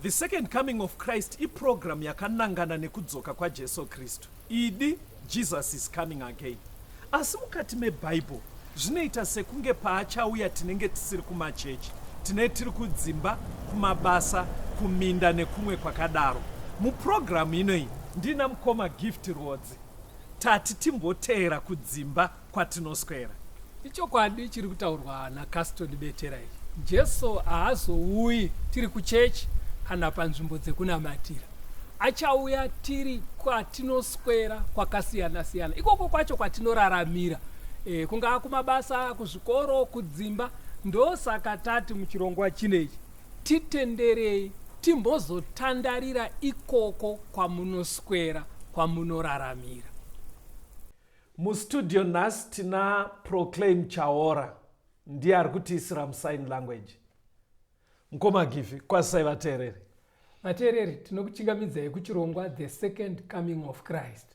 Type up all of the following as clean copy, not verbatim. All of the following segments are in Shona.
The Second Coming of Christ iprogram yakanangana nekudzoka kwaJesu Kristu. Idi, Jesus is coming again. Asi mukati meBible zvinoita sekunge paachauya tinenge tisiri kumachechi, tine tiri kudzimba, kumabasa, kuminda nekumwe kwakadaro. Muprogram inoyi ndina mukoma Gift Rwodzi. Tati timboteera kudzimba kwatinoswera. Ichokwadi chiri kutaurwa naCaston Betera ichi. Jesu haazouyi tiri kuchechi kana panzvimbo dzekunamatira. Achauya tiri kwatinoswera kwakasiyana siyana, ikoko kwacho kwatinoraramira, kungaa kumabasa, kuzvikoro, kudzimba. Ndosaka tati muchirongwa chinechi titenderei timbozotandarira ikoko kwamunoswera, kwamunoraramira. Mustudio nhasi tina Proclaim Chaora, ndiye ari kutiisira musign language. Mukoma Gifi, kwazisai vateereri. Vateereri, tinokuchingamidzai kuchirongwa The Second Coming of Christ.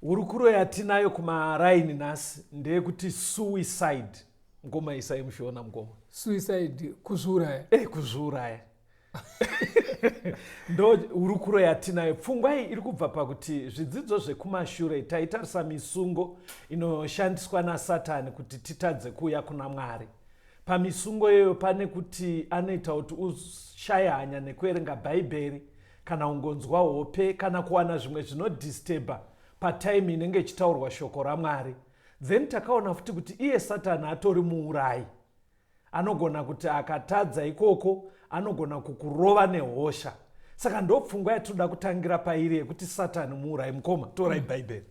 Hurukuro yatinayo kumaraini nhasi ndeyekuti suicide. Mukoma, isai mushona mukoma. Suicide, kuzviuraya. Kuzviuraya. Ndo hurukuro yatinayo. Pfungwa iyi iri kubva pakuti zvidzidzo zvekumashure taitarisa misungo inoshandiswa naSatani kuti titadze kuuya kuna Mwari. Pamisungo iyoyo pane kuti anoita kuti ushaye hanya nekuverenga Bhaibheri, kana ungonzwa hope, kana kuwana zvimwe zvinodisturba patime inenge ichitaurwa shoko raMwari. Then takaona futi kuti iye Satani atori muurayi. Anogona kuti akatadza ikoko anogona kukurova nehosha. Saka ndopfungwa yatinoda kutangira pairi yekuti Satani muurayi. Mukoma, torai Bhaibheri.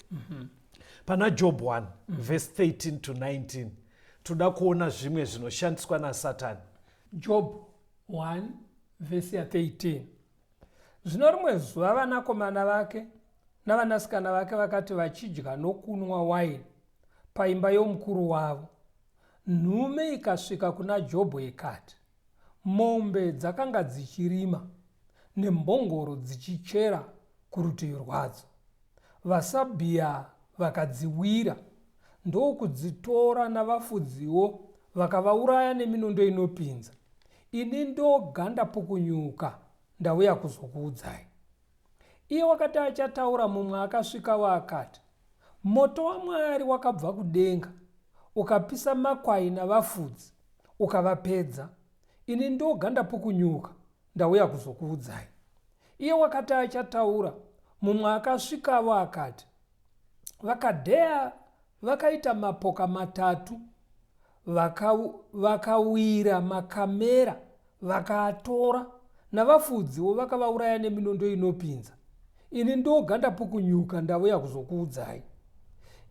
Pana Job 1 verse 13 to 19 toda kuona zvimwe zvinoshandiswa naSatani. Job 1 verse ya 13. Zvino rimwe zuva vanakomana vake navanasikana vake vakati vachidya nokunwa waini paimba yomukuru wavo, nhume ikasvika kuna Jobho ikati, Mombe dzakanga dzichirima nembongoro dzichichera kurutivi rwadzo. VaSabhia vakadziwira, ndokudzitora navafudziwo vakavauraya neminondo inopinza. Ini ndoga ndapukunyuka, ndauya kuzokuudzai. Iye wakati achataura, mumwe akasvikawo akati, Moto waMwari wakabva kudenga, ukapisa makwai navafudzi, ukavapedza. Ini ndoga ndapukunyuka, ndauya kuzokuudzai. Iye wakati achataura, mumwe akasvikavo akati, VaKadhea vakaita mapoka matatu, vakawira makamera vakaatora, navafudziwo vakavauraya neminondo inopinza. Ini ndoga ndapukunyuka, ndauya kuzokuudzai.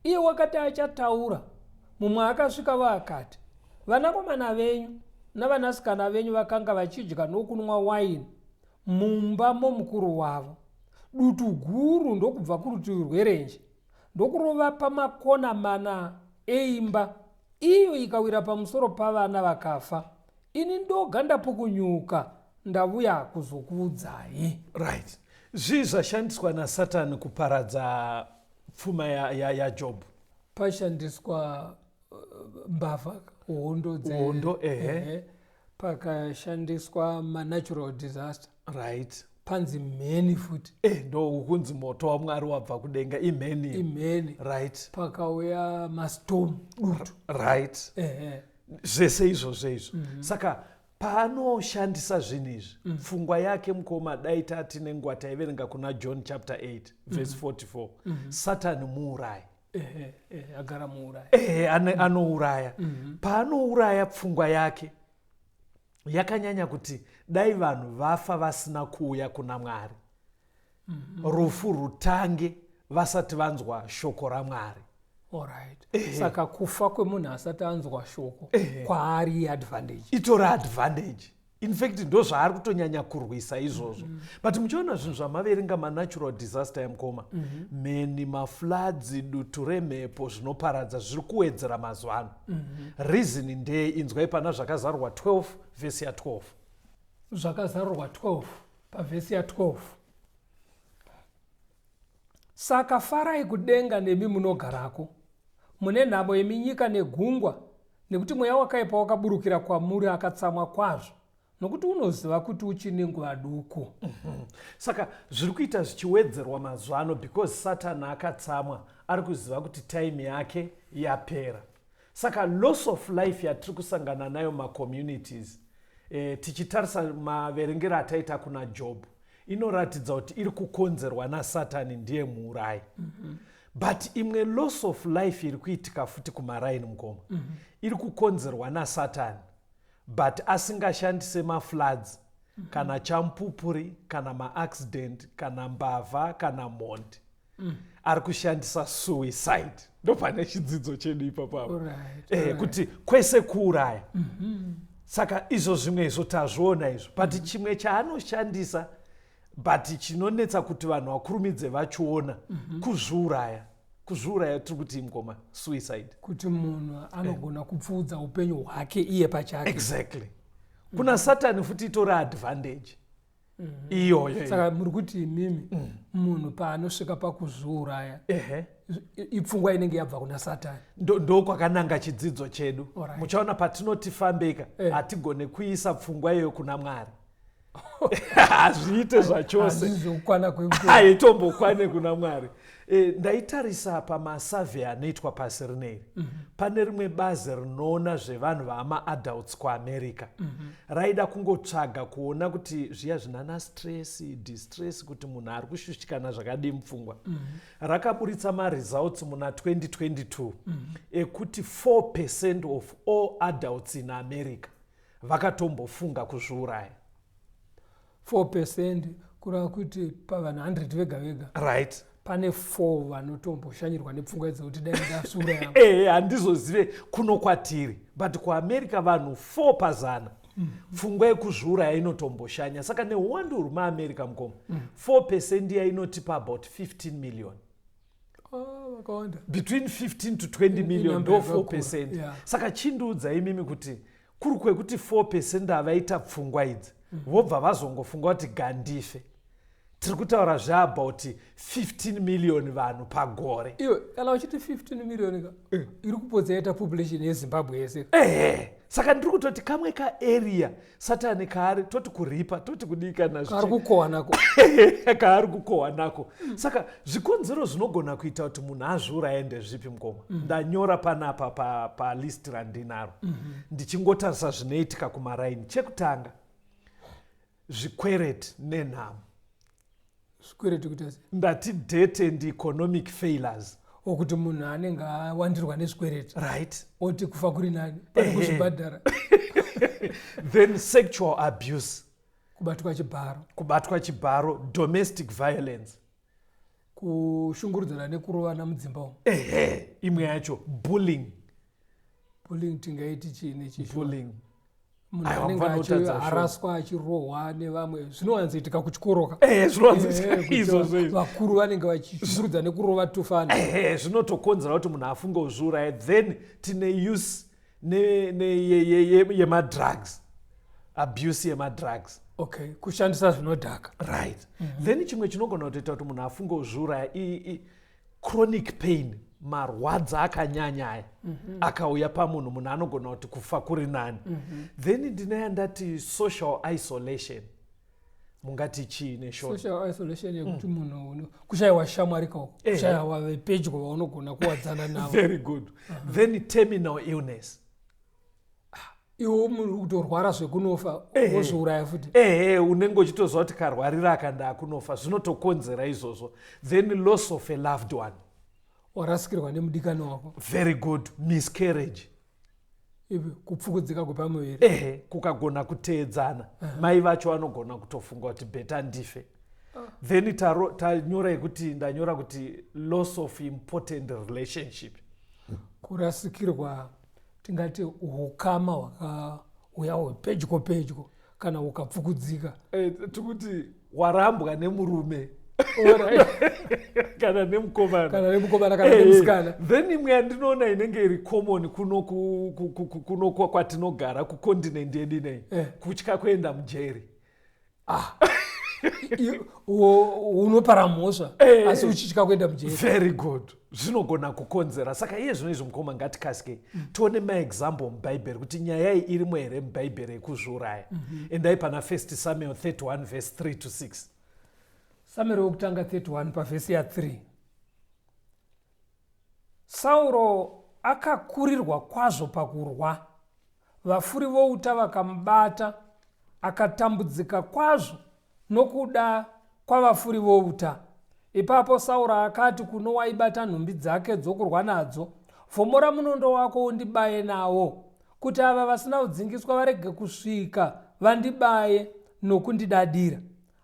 Iye wakati achataura, mumwe akasvikavo akati, Vanakomana venyu navanasikana venyu vakanga vachidya nokunwa waini mumba momukuru wavo. Dutu guru ndokubva kurutivi rwerenje, ndokurova pamakona mana eimba, iyo ikawira pamusoro pavana vakafa. Ini ndoga ndapukunyuka, ndavuya kuzokuudzai. Right. Zvii zvashandiswa naSatani kuparadza pfuma yaJob? Pashandiswa mbavha, hondo, hondo, ehe. Pakashandiswa manatural disaster. Right. Panzi mheni futi. Ndo kunzi moto waMwari wabva kudenga, imheni. Imheni. Right. Pakauya mastorm, dutu. Right. Ehe. Zvese izvozvo izvo. Saka paanoshandisa zvinhu izvi, pfungwa yake mukoma, dai tati nenguva taiverenga kuna John chapter 8 verse 44. Satani muurayi. Ehe, ehe, agara muurayi. Ehe, anouraya. Paanouraya, pfungwa yake yakanyanya kuti dai vanhu vafa vasina kuuya kuna Mwari. Rufu rutange vasati vanzwa shoko raMwari. Alright. Saka kufa kwemunhu asati anzwa shoko kwaari iadvantage. Itori advantage. In fact ndo zvaari kutonyanya kurwisa izvozvo. But muchiona zvinhu zvamaverenga, manatural disaster yamukoma, mheni, mafloods, dutu remhepo zvinoparadza zviri kuwedzera mazuva ano. Reason ndeye, inzwai pana Zvakazarurwa 12 vhesi ya12. Zvakazarurwa 12 pavhesi ya12. Saka farai kudenga nemi munogarako. Mune nhamo yeminyika negungwa, nekuti mweya wakaipa wakaburukira kwamuri akatsamwa kwazvo. Nokuti unoziva kuti uchine nguva duku. Saka zviri kuita zvichiwedzerwa mazuva ano because Satani akatsamwa, ari kuziva kuti time yake yapera. Saka loss of life yatiri kusangana nayo macommunities, tichitarisa maverengero ataita kuna Job, inoratidza kuti iri kukonzerwa naSatani, ndiye muurayi. But imwe loss of life iri kuitika futi kumaraini, mukoma, iri kukonzerwa naSatani, but asingashandise mafloods kana chamupupuri kana maaccident kana mbavha kana mhondi. Ari kushandisa suicide. Ndopane chidzidzo chedu ipapapo. Kuti kwese kuuraya. Saka izvo zvimwe izvo tazviona izvo, but chimwe chaanoshandisa, but chinonetsa kuti vanhu vakurumidze vachiona, kuzviuraya. Kuzviuraya tiri kuti, mukoma, suicide. Kuti munhu anogona kupfuudza upenyu hwake iye pachake. Exactly. Kuna Satani futi itori advantage iyoyo. Saka muri kuti imimi, munhu paanosvika pakuzviuraya, ipfungwa inenge yabva kuna Satani? Ndo kwakananga chidzidzo chedu. Muchaona patinoti fambeka, hatigone kuisa pfungwa iyoyo kuna Mwari, hazviite zvachose. Hazvizokwana. Haitombokwane kuna Mwari. Ndaitarisa pamasurvey anoitwa pasi rineri. Pane rimwe bazi rinoona zvevanhu vaamaadults kuAmerica. Raida kungotsvaga kuona kuti zviya zvinana stress, distress, kuti munhu ari kushushikana zvakadii mupfungwa. Rakaburitsa maresults muna 2022 ekuti 4% of all adults in America vakatombofunga kuzviuraya. 4%, kureva kuti pavanhu 100 vega vega, pane 4 vanotomboshanyirwa nepfungwa dzekuti dai ndazviuraya. Ehe, handizozive kuno kwatiri, but kuAmerica vanhu 4 pazana, pfungwa yekuzviuraya inotomboshanya. Saka neuwandu huri muAmerica, mukoma, 4% iya inotipa about 15 million. Ah, vakawanda. Between 15 to 20 million. Inamba ndo yakakura. 4%. Saka chindiudza imimi kuti kuri kwekuti 4% avaita pfungwa idzi, vobva vazongofunga kuti gandife, tiri kutaura zveabout 15 million vanhu pagore. Iwe, kana uchiti 15 million ka, iri kupodza yaita population yeZimbabwe yese. Ehe, saka ndiri kutoti kamwe kaarea Satani kaari toti kuripa, toti kudii kana Kaari kukohwa nako. Kaari kukohwa nako. Saka zvikonzero zvinogona kuita kuti munhu azviuraye ndezvipi, mukoma? Ndanyora panapa palist randinaro, ndichingotarisa zvinoitika kumaraini. Chekutanga, zvikwereti nenhamo. Zvikwereti kuita sei? Ndati debt and economic failures. Okuti munhu anenge awandirwa nezvikwereti, oti kufa kuri nani pane kuzvibhadhara. Then sexual abuse. Kubatwa chibharo. Kubatwa chibharo, domestic violence. Kushungurudzana nekurovana mudzimba umu. Ehe, imwe yacho bullying. Bullying tingaiti chii nechishuwa? Bullying. Munhu Aiwa, anenge mufanira kutadza. achiharaswa, achirohwa nevamwe, zvinowanzoitika kuchikoroka. Ehe, zvinowanzoitika izvozvo izvo. Vakuru vanenge vachishungurudza nekurova tufana. Ehe, zvinotokonzera kuti munhu afunge kuzviuraya. Then tine use yemadrugs, abuse yemadrugs. Okay, kushandisa zvinodhaka. Right. Then chimwe chinogona kutoita kuti munhu afunge kuzviuraya, chronic pain, marwadza akanyanya aya akauya pamunhu, munhu anogona kuti kufa kuri nani. Then ndine yandati social isolation. Mungati chii neshort? Social isolation yekuti munhu kushayiwa shamwari kauko, kushayiwa vepedyo vaunogona kuwadzana navo. Very good. Then terminal illness. Iwo munhu uri kutorwara zvekunofa, wozviuraya futi. Ehe, unenge uchitoziva kuti karwarira aka ndaakunofa, zvinotokonzera izvozvo. Then loss of a loved one. Warasikirwa nemudikani wako. Very good. Miscarriage. Ivi kupfukudzika kwepamuviri. Ehe, kukagona kuteedzana, mai vacho vanogona kutofunga kuti better ndife. Then tanyora yekuti, ndanyora kuti loss of important relationship. Kurasikirwa, tingati ukama hwakauya hwepedyo pedyo, kana hukapfukudzika. Tikuti warambwa nemurume kana nemukomana. Kana nemukomana kana nemusikana. Then imwe yandinoona inenge iri common kuno kuno kwatinogara, kucontinent yedu inei, kutya kuenda mujeri. Unopara mhosva eh, asi uchitya kuenda mujeri. Very good. Zvinogona kukonzera. Saka iye zvino izvi mukoma ngatikasike mm. tione maexample mubhaibheri kuti nyaya iyi irimo here mubhaibheri yekuzviuraya. Mm -hmm. Endai pana 1 Samuel 31 verse 3 to 6. Samuel wekutanga 31 pavhesi ya 3. Sauro akakurirwa kwazvo pakurwa, vafuri vouta vakamubata, akatambudzika kwazvo nokuda kwavafuri vouta. Ipapo Sauro akati kuno waibata nhumbi dzake dzokurwa nadzo, Vhomora munondo wako undibaye nawo, kuti ava vasina kudzingiswa varege kusvika vandibaye nokundidadira.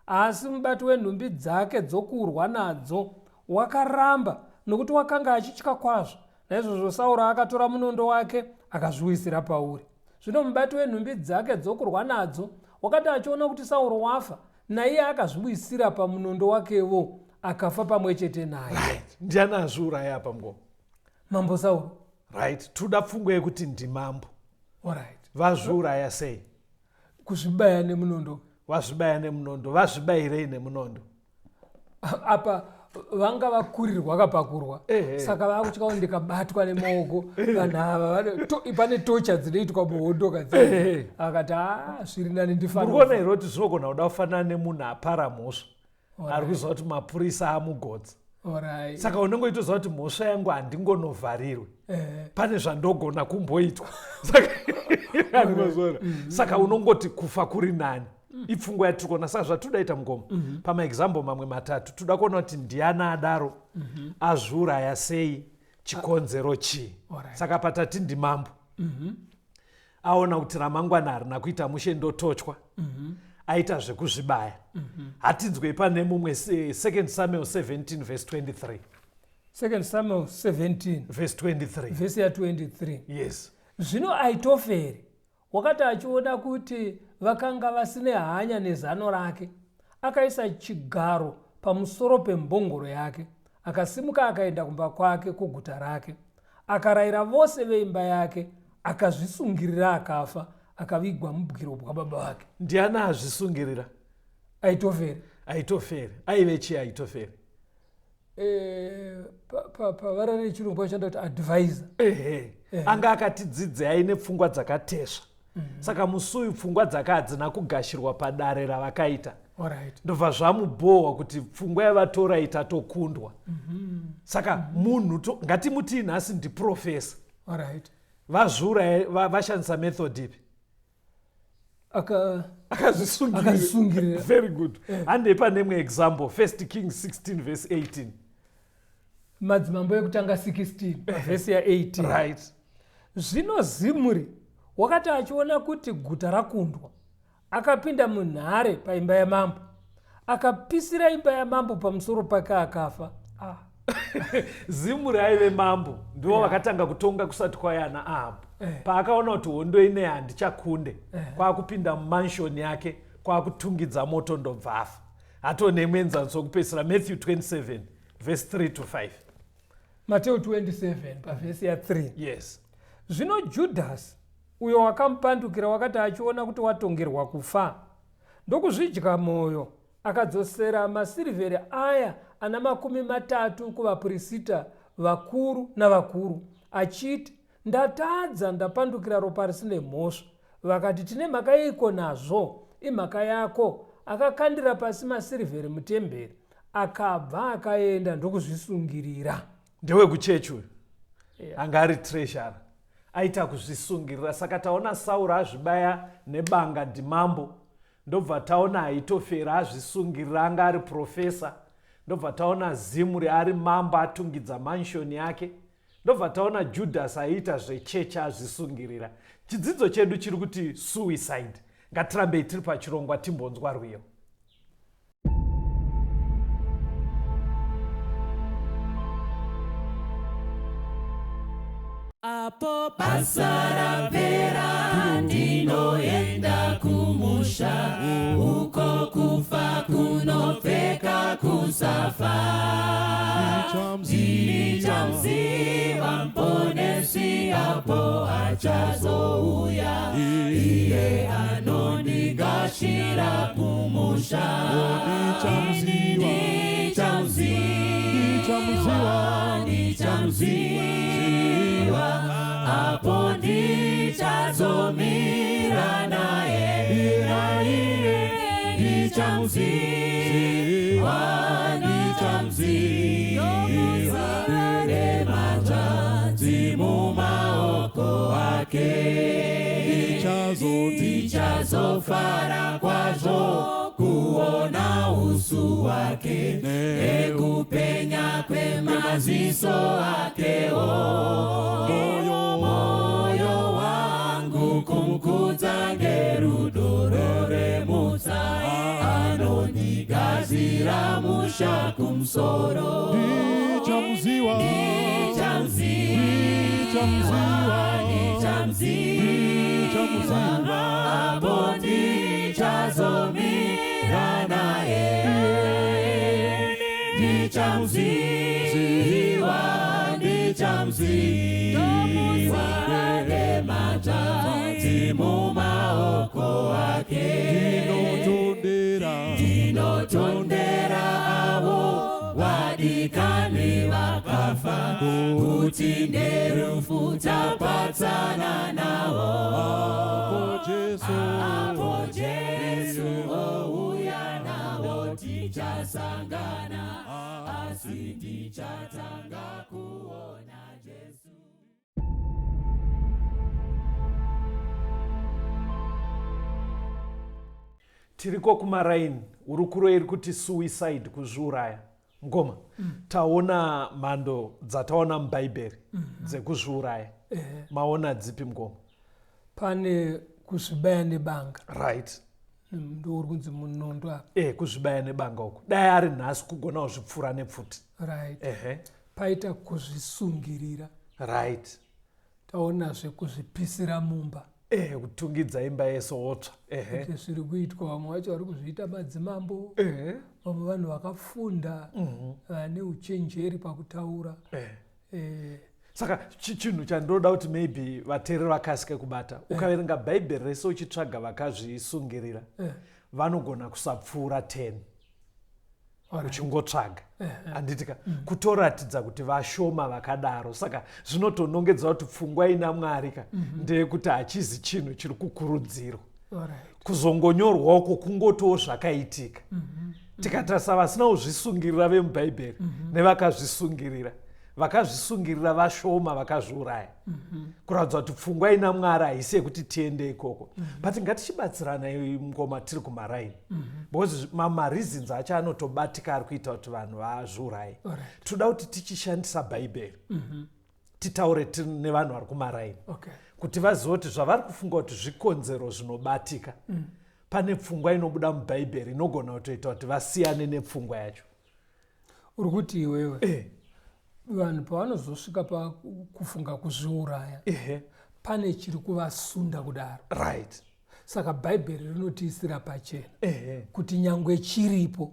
Asi mubati wenhumbi dzake dzokurwa nadzo wakaramba, nokuti wakanga achitya kwazvo. Naizvozvo Sauro akatora munondo wake akazviwisira pauri. Zvino mubati wenhumbi dzake dzokurwa nadzo wakati achiona kuti Sauro wafa, naiye akazviwisira pamunondo wakevo, akafa pamwe chete naye. Right. Ndiani azviuraya apa mngoma? Mambo Sauro. Right. Toda pfungwa yekuti ndimambo. Alright. Vazviuraya sei? Kuzvibaya nemunondo. Vazvibaya nemunondo. Vazvibayirei nemunondo? Apa vanga vakurirwa kapakurwa, saka vakutya kuti ndikabatwa nemaoko vanhu ava pane tocha dzinoitwa muhondo kadzi. Akati a ah, zviri nani ndifanirikuona here kuti zvinogona kuda kufanana nemunhu apara mhosva ari kuziva kuti mapurisa amugodza. Saka unenge uchitoziva kuti mhosva yangu handingonovharirwe, pane zvandogona kumboitwa. Saka unongoti kufa kuri nani. Ipfungwa yatiri kuona. Saka zvatinoda ita mukoma mm -hmm. pamaexample mamwe matatu, toda kuona kuti ndiani adaro, mm -hmm. azviuraya sei, chikonzero chii. Saka patati ndimambo, mm -hmm. aona kuti ramangwana harina kuita mushe, ndotochwa, mm -hmm. aita zvekuzvibaya. mm -hmm. Hatinzwei pane mumwe, 2 Samuel 17 verse 23. 2 Samuel 17 verse 23. Verse ya 23. Yes. Zvino Aitoferi wakati achiona kuti vakanga vasine hanya nezano rake, akaisa chigaro pamusoro pembongoro yake, akasimuka akaenda kumba kwake kuguta rake, akarayira vose veimba yake, akazvisungirira akafa, akavigwa mubwiro bwababa vake. Ndiani azvisungirira? Aitoferi. Aitoferi aive chii? Aitoferi eh, pavara rechirungu vashanda kuti advisor. Ehe, anga akatidzidze aine pfungwa dzakatesva. Saka musi uyu pfungwa dzake hadzina kugashirwa padare ravakaita. Ndobva zvamubhohwa kuti pfungwa yavatora itatokundwa. Saka munhu ngatimutii nhasi ndiprofesa. Vazviuraya, vashandisa method ipi? Akazvisungirira. Very good. Handei pane imwe example, 1 Kings 16 verse 18. Madzimambo ekutanga 16 pavhesi ya18. Right. Zvino Zimuri wakati achiona kuti guta rakundwa, akapinda munhare paimba yamambo, akapisira imba yamambo pamusoro pake, akafa. Ah. Zimuri aive mambo, ndivo vakatanga kutonga kusati kwayana Ahabhu. Paakaona kuti hondo ine handichakunde, kwakupinda mumanshoni yake, kwakutungidza moto, ndobva afa. Hatone muenzaniso wekupedzisira, Matthew 27 verse 3 to 5. Mateo 27 pavhesi ya3. Yes. Zvino Judhasi uyo wakamupandukira wakati achiona kuti watongerwa kufa, ndokuzvidya mwoyo, akadzosera masirivheri aya ana 30 kuvapurisita vakuru navakuru, achiti, Ndatadza, ndapandukira ropa risine mhosva. Vakati, Tine mhaka yeiko nazvo? Imhaka yako. Akakandira pasi masirivheri mutemberi, akabva akaenda ndokuzvisungirira. Ndewekuchechi uyu. Anga ari treasurer, aita kuzvisungirira. Saka taona Sauro azvibaya nebanga, ndimambo. Ndobva taona Aitoferi azvisungirira, anga ari profesa. Ndobva taona Zimuri ari mambo atungidza manshoni yake. Ndobva taona Judas aiita zvechechi azvisungirira. Chidzidzo chedu chiri kuti suicide. Ngatirambei tiri pachirongwa timbonzwa rwiyo. Apo basa rapera ndinoenda kumusha, uko kufa kunopfeka kusafa. Ndichamuziva Muponesi apo achazouya, iye anondigashira kumusha. Ndichamuziva, ndichamuziva, apo ndichazomira naye, iye ndichamuziva, ndichamuziva, nemanzvanzi mumaoko ake. Ndichazofara kwazvo kuona usu hwake nekupenya kwemaziso akewo. Moyo wangu kumukudza ngerudo roremutsa, anondigadzira musha kumusoro. Ndichamuziva, Ndichamuziva, ndichamuziva, apo ndichazomira naye. Ndichamuziva, ndichamuziva, nemanzvanzi mumaoko ake. Ndinotondera, Ndinotondera avo vadikani vakafa, kuti nerufu tapatsana navo. Apo Jesu, Apo Jesu ouya navo tichasangana, asi ndichatanga kuona Jesu. Tiriko kumaraini, hurukuro iri kuti suicide, kuzviuraya. Ngoma, taona mhando dzataona muBhaibheri dzekuzviuraya. Maona dzipi, mngoma? Pane kuzvibaya nebanga. Ndouri kunzi munondo apa. Kuzvibaya nebanga uku, dai ari nhasi kugona kuzvipfura nepfuti. Paita kuzvisungirira. Taonazve kuzvipisira mumba. Kutungidza imba yese wotsva. Kuti zviri kuitwa, vamwe vacho vari kuzviita madzimambo, vamwe vanhu vakafunda, vane uchenjeri pakutaura. Saka chinhu chandinoda kuti maybe vateereri vakasike kubata, ukaverenga Bhaibheri rese uchitsvaga vakazvisungirira, vanogona kusapfuura 10. Uchingotsvaga, handitika? Kutoratidza kuti vashoma vakadaro. Saka zvinotonongedza kuti pfungwa ina Mwari ka ndeyekuti hachizi chinhu chiri kukurudzirwa. Kuzongonyorwa uko kungotiwo zvakaitika. Tikatarisa vasina kuzvisungirira vemubhaibheri nevakazvisungirira, vakazvisungirira vashoma, vakazviuraya, kuratidza kuti pfungwa ina Mwari haisi yekuti tiende ikoko. But ngatichibatsirana, ngoma, tiri kumaraini, because mareasons acho anotobatika ari kuita kuti vanhu vazviuraye. Toda kuti tichishandisa Bhaibheri titaure tiri nevanhu vari kumaraini, kuti vazive kuti zvavari kufunga kuti zvikonzero zvinobatika, pane pfungwa inobuda mubhaibheri inogona kutoita kuti vasiyane nepfungwa yacho. Uri kuti iwewe, vanhu pavanozosvika pakufunga kuzviuraya, pane chiri kuvasunda kudaro. Saka Bhaibheri rinotiisira pachena kuti nyangwe chiripo,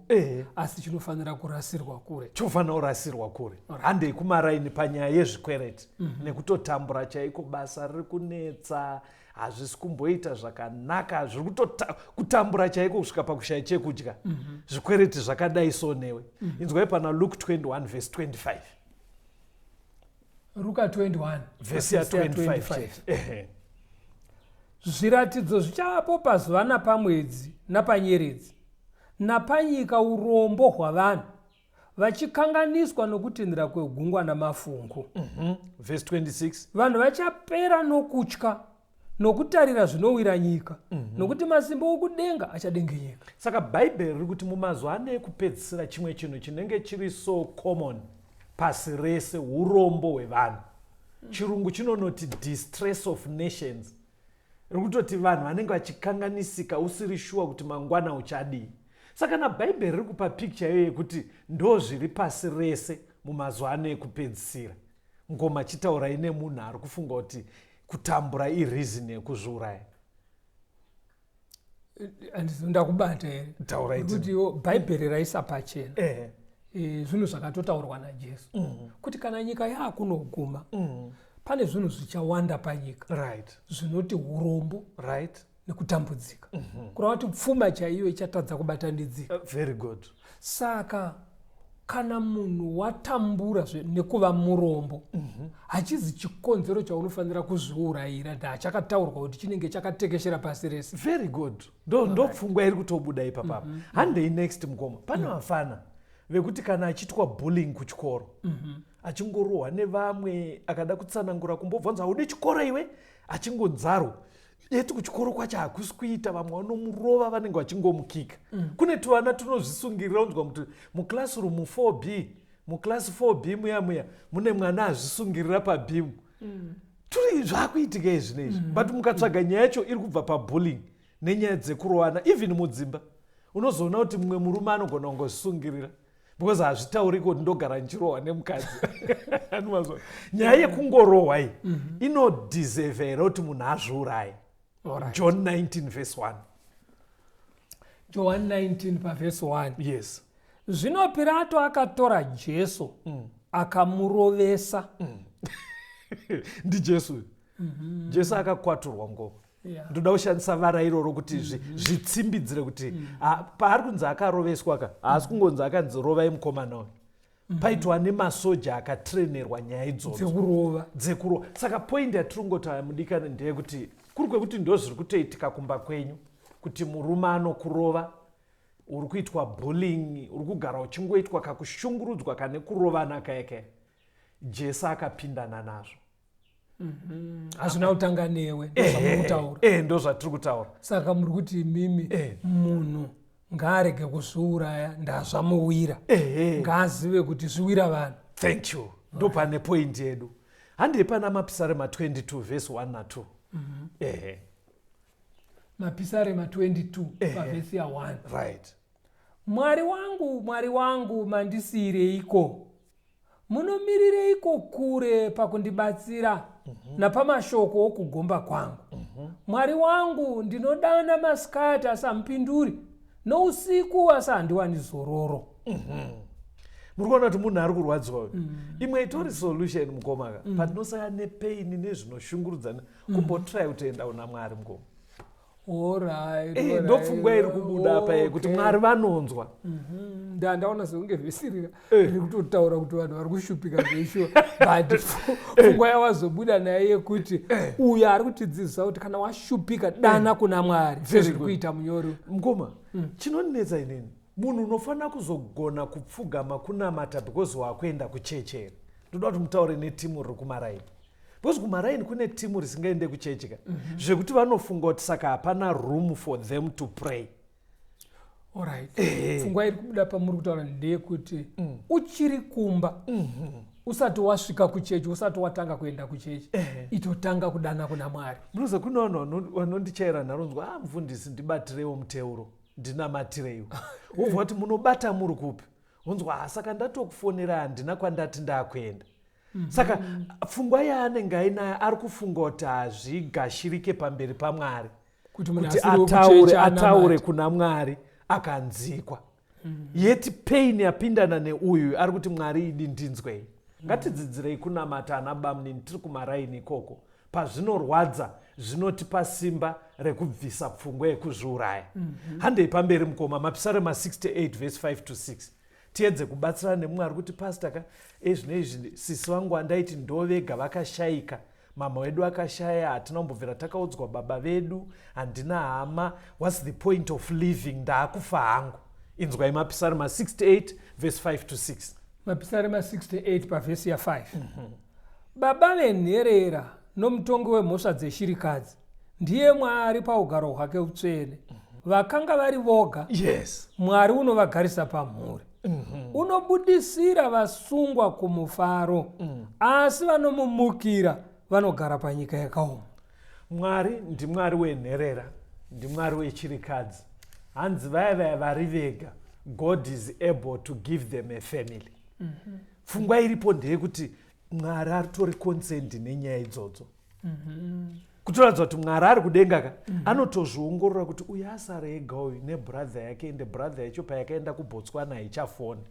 asi chinofanira kurasirwa kure. Chofanira kurasirwa kure. Handei kumaraini panyaya yezvikwereti nekutotambura chaiko. Basa riri kunetsa, hazvisi kumboita zvakanaka, zviri kutambura chaiko kusvika pakushaya chekudya. Zvikwereti zvakadai so newe. Inzwai pana Luke 21 vhesi 25. Ruka 21, vhesi ya25 chete. Zviratidzo zvichavapo pazuva napamwedzi napanyeredzi, napanyika urombo hwavanhu vachikanganiswa nokutendera kwegungwa namafungu. Vhesi 26. Vanhu vachapera nokutya nokutarira zvinowira nyika, nokuti masimba okudenga achadengenyeka. Saka Bhaibheri riri kuti mumazuva ano ekupedzisira, chimwe chinhu chinenge chiri so common pasi rese urombo hwevanhu. Chirungu chinonoti distress of nations. Riri kutoti vanhu vanenge vachikanganisika, usiri shuwa kuti mangwana uchadii. Saka nabhaibheri riri kupa picture iyoyo yekuti ndo zviri pasi rese mumazuva ano ekupedzisira. Ngoma, chitaurai nemunhu ari kufunga kuti kutambura ireason yekuzviuraya. Handizi ndakubata here? Taurai. Kuti Bhaibheri raisa pachena zvinhu zvakatotaurwa naJesu kuti kana nyika yaakunoguma, pane zvinhu zvichawanda panyika zvinoti urombo nekutambudzika, kureva kuti pfuma chaiyo ichatadza kubatanidzika. Very good. Saka Kana munhu watambura nekuva murombo, hachizi chikonzero chaunofanira kuzviurayira. Ndachakataurwa kuti chinenge chakatekeshera pasi rese. Very good. Ndo pfungwa iri kutobuda ipapapa. Handei next, mukoma. Pane vafana vekuti kana achiitwa bullying kuchikoro, achingorohwa nevamwe, akada kutsanangura, kumbobvunza, "Haudi chikoro iwe?" achingonzarwo. Yeti kuchikoro kwacho hakusi kuita, vamwe vanomurova, vanenge vachingomukika. Kune tuvana tunozvisungirira. Unzwa kuti muclassroom 4B, muclass 4B muya muya mune mwana azvisungirira pabeam. Turi zvakuitika izvi neizvi, but mukatsvaga nyaya yacho iri kubva pabullying nenyaya dzekurovana. Even mudzimba unozoona kuti mumwe murume anogona kungozvisungirira because hazvitauriki kuti ndogara ndichirohwa nemukadzi. Andimazwa. Nyaya yekungorohwa iyi inodeserve here kuti munhu azviuraye? John 19 verse 1. John 19 pavhesi 1. Yes. Zvino Pirato akatora Jesu, akamurovesa. NdiJesu. Jesu akakwaturwa ngoma. Ndoda kushandisa vara iroro kuti zvitsimbidzire kuti paari kunzi akaroveswa ka, haasi kungonzi akanzi rovai mukomana uyu. Paitwa nemasoja akatrenerwa nyaya idzodzo dzekurova. Dzekurova. Saka point yatiri kungotaura, mudikani, ndeyekuti kuri kwekuti ndo zviri kutoitika kumba kwenyu, kuti murume anokurova, uri kuitwa bullying, uri kugara uchingoitwa kakushungurudzwa kane kurovana kaya, Jesu akapindana nazvo. Hazvina kutanga newe, ndozvamuri kutaura? Ndo zvatiri kutaura. Saka muri kuti mimi munhu ngaarege kuzviuraya ndazvamuwira, ngaazive kuti zviwira vanhu. Thank you. Ndo pane point yedu. Handei pana Mapisarema 22 verse 1 na2. Ehe. Mapisarema 22 pavhesi ya1. Right. Mwari wangu, Mwari wangu, mandisiyireiko? Munomirireiko kure pakundibatsira napamashoko okugomba kwangu? Mwari wangu, ndinodana masikati, asi hamupinduri, nousiku, asi handiwani zororo. Muri kuona kuti munhu ari kurwadziwa uyu. Imwe itori solution, mukomaka, patinosangana nepain nezvinoshungurudzana, kumbotry kutoenda kuna Mwari, mukoma. Ndopfungwa iri kubuda apa yekuti Mwari vanonzwa. Ndaona sekunge vhesi rira riri kutotaura kuti vanhu vari kushupika zveshuwa, but pfungwa yawazobuda nayo yekuti uyo ari kutidzidzisa kuti kana washupika, dana kuna Mwari, sezviri good. kuita munyori. Mukoma, chinondinetsa inini, munhu unofanira kuzogona kupfugama kunamata because wakuenda kuchechi here? Ndoda kuti mutaure netimu riri kumaraini, because kumaraini kune timu risingaende kuchechi ka, zvekuti vanofunga kuti saka hapana room for them to pray. Alright, pfungwa iri kubuda pamuri kutaura ndeyekuti uchiri kumba, usati wasvika kuchechi, usati watanga kuenda kuchechi, itotanga kudana kuna Mwari. Munoziva kune vanhu vanondichaira nharonzwa, "A, mufundisi, ndibatireiwo muteuro, ndinamatireiwo." Wobva kuti, "Munobata muri kupi?" Wonzwa, "Ah, saka ndatokufonera, handina kwandati ndakuenda." Saka pfungwa yaanenge ainayo, ari kufunga kuti hazvigashirike pamberi paMwari kuti munhu kuti asiri wekuchechi ataure ataure anamate. kuna Mwari akanzikwa. Yeti pain yapindana neuyu, ari kuti, "Mwari, idi ndinzwei." Ngatidzidzirei kunamata, ana bamunini, tiri kumaraini ikoko. Pazvinorwadza zvinotipa simba rekubvisa pfungwa yekuzviuraya. Handei pamberi, mukoma. Mapisarema 68 verse 5 to 6. Tiedze kubatsirana nemumwe ari kuti, "Pastor ka, ezvino izvi sisi vangu andaiti ndovega vakashayika, mama wedu akashaya, hatina kumbobvira takaudzwa baba vedu, handina hama. What's the point of living? Ndaakufa hangu." Inzwai Mapisarema 68 verse 5 to 6. Mapisarema 68 pavhesi ya5. Baba venherera nomutongi wemhosva dzeshirikadzi ndiye Mwari paugaro hwake utsvene. Vakanga vari voga, Mwari unovagarisa pamhuri. Unobudisira vasungwa kumufaro, asi vanomumukira vanogara panyika yakaoma. Mwari ndiMwari wenherera, ndiMwari wechirikadzi. Hanzi vaya vaya vari vega, God is able to give them a family. Pfungwa iripo ndeyekuti Mwari aritori concerned nenyaya idzodzo, kutoratidza kuti Mwari ari kudenga ka, anotozviongorora kuti uyu asara ega uyu nebrother yake, ende brother yacho payakaenda kuBotswana haichafoni.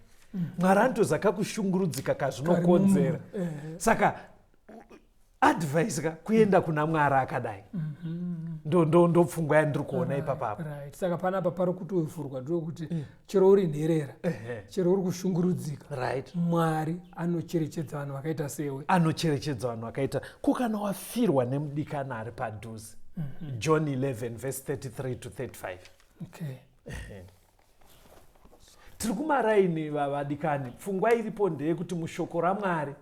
Mwari anotoza kakushungurudzika kazvinokonzera. Saka Advice ka kuenda kuna Mwari akadai. Ndo pfungwa yandiri kuona ipapapo. Right, saka panapa pari kutovhurwa ndokuti chero uri nherera, chero uri kushungurudzika, Mwari anocherechedza vanhu vakaita sewe. Anocherechedza vanhu vakaita ko kana wafirwa nemudikani ari padhuze. John 11 verse 33 to 35. Tiri kumaraini, vavadikani. Pfungwa iripo ndeyekuti mushoko raMwari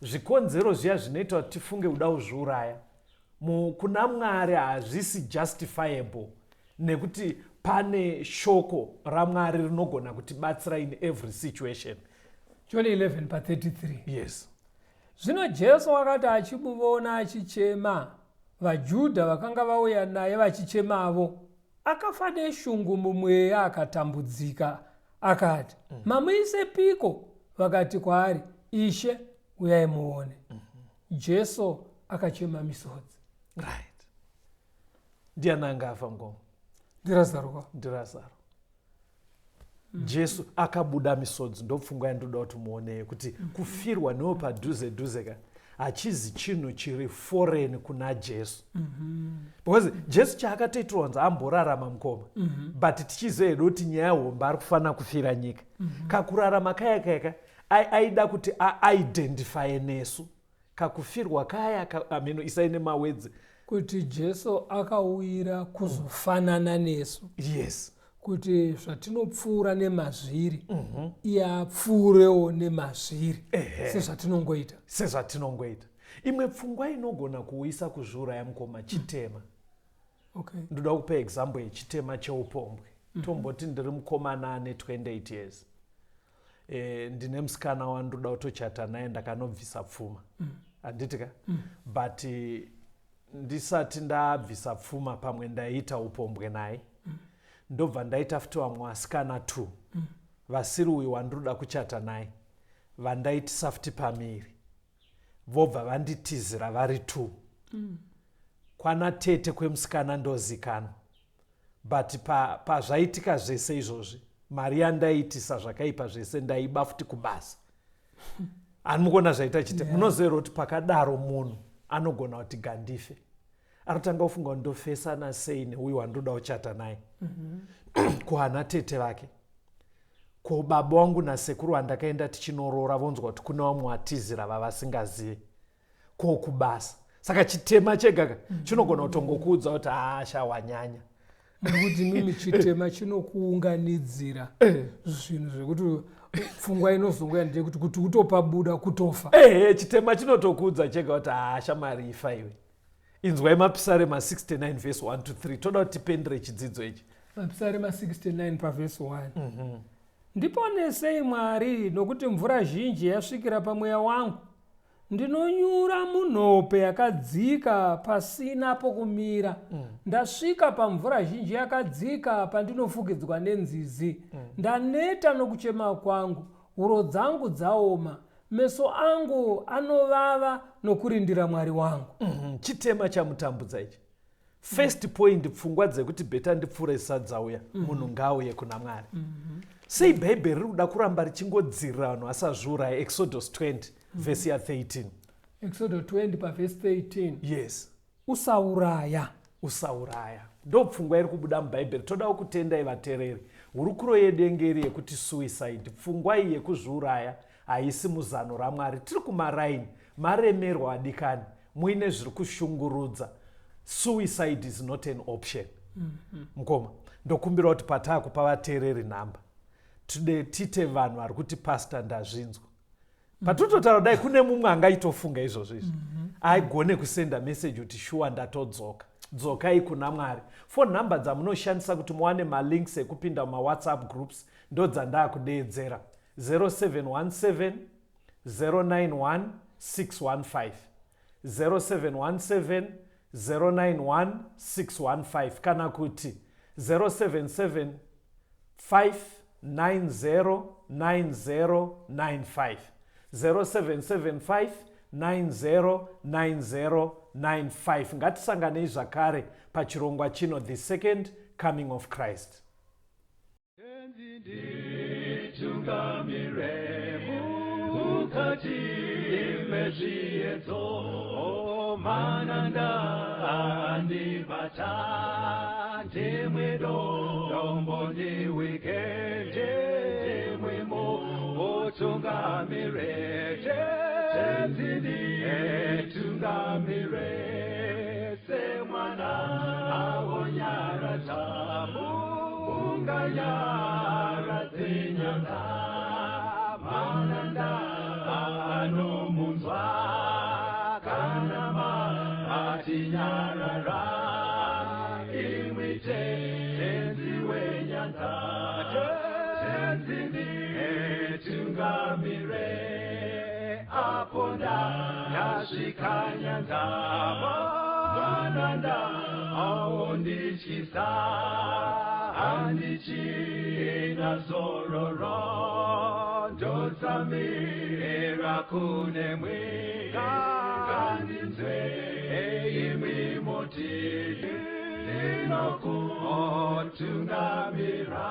zvikonzero zviya zvinoita kuti tifunge kuda kuzviuraya kuna Mwari hazvisi justifiable, nekuti pane shoko raMwari rinogona kutibatsira in every situation. John 11 pa33. Yes. Zvino Jesu akati achimuvona achichema, vaJudha vakanga vauya naye vachichemavo, akafa neshungu mumweya, akatambudzika, akati, "Mamuisepiko?" Vakati kwaari, "Ishe, uyai muone." Jesu akachema misodzi. Right, ndiani anga afa ngoma? NdiRazaro. NdiRazaro. Jesu akabuda misodzi. Ndopfungwa yandoda kuti muoneyo, kuti kufirwa newo padhuze dhuze ka hachizi chinhu chiri foreign kuna Jesu, because Jesu chaakatoitirwa kunzi amborarama, mukoma, but tichiziva hedu kuti nyaya hombe ari kufanira kufira nyika. Kakurarama kaya kayaka aida kuti aidentifye nesu. Kakufirwa kaya ameno isai nemawedzi. Kuti Jesu akauyira kuzofanana nesu, kuti zvatinopfuura nemazviri, iye apfuurewo nemazviri sezvatinongoita. Sezvatinongoita. Imwe pfungwa inogona kuuyisa kuzviuraya, mukoma, chitema. Ndoda kupa example yechitema cheupombwe. Tomboti ndiri mukomana ane 28 years, ndine musikana wandoda kutochata naye. Ndakanobvisa pfuma, handiti ka? But ndisati ndabvisa pfuma, pamwe ndaiita upombwe naye. Ndobva ndaita futi vamwe vasikana two vasiri uyu wandiroda kuchata naye, vandaitisa futi pamiri, vobva vanditizira vari two. Kwana tete kwemusikana ndozikanwa, but pazvaitika zvese izvozvi, mari yandaitisa zvakaipa zvese ndaiba futi kubasa. Hani mukuona zvaita chite? Munoziva here kuti pakadaro munhu anogona kuti gandife, anotanga kufunga kuti ndofesana sei neuyu wandoda kuchata naye, kuhana tete vake, ko baba wangu nasekuru wandakaenda tichinoroora vonzwa kuti kune vamwe watizira vavasingazivi, ko kubasa. Saka chitema chegaka chinogona kutongokuudza kuti haasha wanyanya. Nekuti mimi chitema chinokuunganidzira zvinhu zvekuti pfungwa inozongoya ndeyekuti kuti utopabuda kutofa. Ehe, chitema chinotokuudza chega kuti haasha mari ifa iwe. Inzwai Mapisarema 69 verse 1 to 3. Toda kuti tipendere chidzidzo ichi. Mapisarema 69 pavhesi 1. Ndiponesei, Mwari, nokuti mvura zhinji yasvikira pamweya wangu. Ndinonyura munhope yakadzika pasina pokumira. Ndasvika pamvura zhinji yakadzika, pandinofukidzwa nenzizi. Ndaneta nokuchema kwangu, huro dzangu dzaoma, meso angu anovava nokurindira Mwari wangu. Chitema chamutambudza ichi. First point, pfungwa dzekuti better ndipfuure sadzauya. Munhu ngaauye kuna Mwari. Sei Bhaibheri riri kuda kuramba richingodzirira vanhu vasazviuraya? Exodus 20 vhesi ya13. Exodo 20 pavhesi 13. Yes. Usauraya. Usauraya. Ndo pfungwa iri kubuda muBhaibheri. Toda kutendai vateereri. Hurukuro yedu yenge iri yekuti suicide, pfungwa iyi yekuzviuraya, haisi muzano raMwari. Tiri kumaraini, maremerwa adikani, muine zviri kushungurudza, suicide is not an option. Mukoma, ndokumbira kuti pataakupa vateereri nhamba, tide tite vanhu vari kuti, "Pastor, ndazvinzwa." Patototaura dai kune mumwe angaitofunga izvozvo izvi, aigone kusenda meseji kuti, "Shuwa, ndatodzoka." Dzokai kuna Mwari. Phone number dzamunoshandisa kuti muwane malinks ekupinda mumawhatsapp groups ndo dzandaakudeedzera: 0717 091 615, 0717 091 615, kana kuti 077 590 9095, 0775 909095. Ngatisanganei zvakare pachirongwa chino, The Second Coming of Christ. Nditungamire mukati mezviedzo. Mananda andibata ndimwe dombo ndiwike ndimwe mo utungamire tenzini tungamire semwana awonyaradza unganyaradze nyanga mananda anomunzwa kana matinyarara imwi tenzi wenyanza tenzini tungamire apo ndasvika nyanza mananda aondityisa handichina zororo ndotsamira kune mwe ngandinzwe imwi muti ndinokutungamira.